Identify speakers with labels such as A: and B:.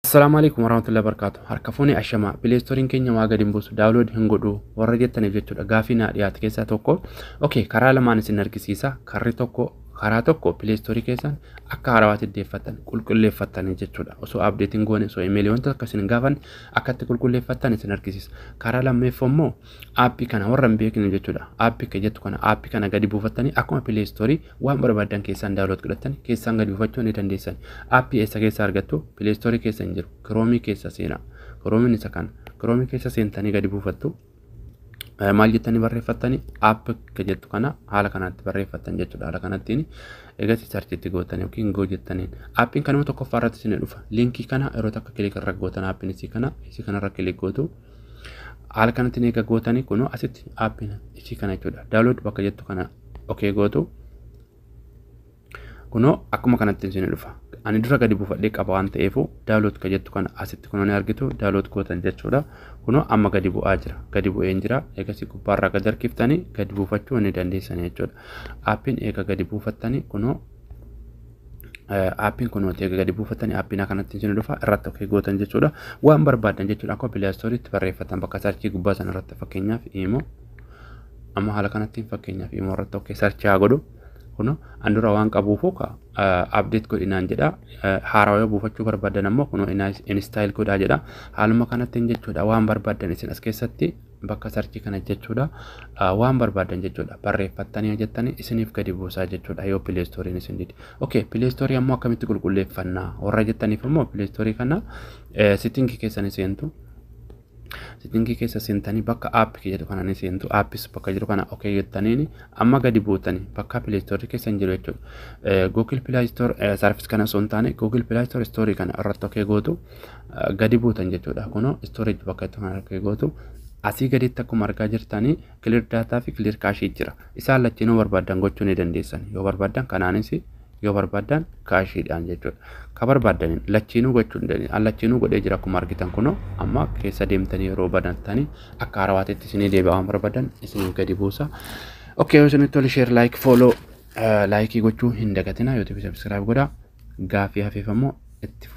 A: Assalaamu alaikum warahmatullahi wabarakatuh. Harka fuunee ashamaa. Play Storeiin keenya waa gadi hin buusu, download hin godhu warra jettaniif jechuudha. Gaafii naa dhiyaate keessaa tokko. Okay, karaa lamaan isin argisiisa. Karri tokko, karaa tokko, Play Store keessan akka haarawaatti deeffattan, qulqulleeffattanii jechuudha. Osoo updateiin goone, osoo emailii wanta akka isin hin gaafanne akka itti qulqulleeffattan isin argisiisa. Karaa lammeeffoo immoo aappii kana warra hin beekne jechuudha. Aappii kan jettu kana, aappii kana gadi buufattanii akkuma Play Store waan barbaadan keessaan download godhattanii keessaan gadi buufachuu ni dandeessan. Aappii eessa keessa argattu? Play Store keessa hin jiru. Chrome keessa seenaa. Chromeiin isa kana. Chrome keessa seentanii gadi buufattu. Maal jettanii barreeffattanii? App ka jettu kana haala kanatti barreeffattan jechuudha. Haala kanattiin egaa searchitti gootan yookiin go jettaniin aappiin kanuma tokkoffaa irratti isin dhufa. Linkii kana yeroo takka click irra gootan, aappiin isii kanarra click gootu. Haala kanatti egaa gootanii kunoo asitti aappiin isii kana jechuudha. Download bakka jettu kana okay gootu. Kunoo akkuma kanatti isin dhufa. Ani dura gadi buufadhee qaba waan ta'eef download ka jettu kana asitti kunoo ni argitu, download gootan jechuudha. Kunoo amma gadi bu'aa jira. Gadi bu'een jira. Egasii gubbaarraa gad harkiftanii gadi buufachuu ni dandeessan jechuudha. Aappiin eega gadi buufattanii, kunoo aappiin kunoo eega gadi buufattanii aappiin akkanatti isin dhufa, irratti okay gootan jechuudha. Waan barbaadan jechuudha, akkuma Play Storeitti barreeffatan bakka searchii gubbaa sana irratti, fakkeenyaaf Imo, amma haala kanattiin fakkeenyaaf Imo irratti okay searchii haa godhu. Kunoo an dura waan qabuufu update godhinaan jedha. Haarawaa yoo buufachuu barbaadan ammoo kunoo install godhaa jedha. Haaluma kanattiin jechuudha, waan barbaadan isin as keessatti bakka searchii kana jechuudha, waan barbaadan jechuudha barreeffattanii jettanii isiniif gadi buusaa jechuudha yoo Play Storeiin isin dide. Okay, Play Store ammoo akkamitti qulqulleeffannaa warra jettaniif immoo Play Store kana settingii keessan seentu. Settingii keessa seentanii bakka aappii jedhu kana ni seentu. Apps bakka jedhu kana okay jettaniini amma gadi buutanii bakka Play Store keessa hin jiru jechuudha. Google Play Store service kana osoo hin taane Google Play Store store kana irratti okay gootu, gadi buutan jechuudha. Kunoo storage bakka jettu kana okay gootu. Asii gaditti akkuma argaa jirtanii clear data fi clear cache jira. Isaan lachinuu barbaadan gochuu ni dandeessan. Yoo barbaadan kanaanis, yoo barbaadan cacheiidhaan jechuudha. Ka barbaadaniin lachinuu gochuu ni dandeessan. Lachinuu godhee jira akkuma argitan. Kunoo amma keessa deemtanii yeroo banatanii akka haarawaatitti isinii deebi'a, waan barbaadan isiniif gadi buusa. Okay, yoo isinitti tole share, like, follow, likeii gochuu hin dagatina. YouTube subscribe godhaa. Gaafii hafeef ammoo itti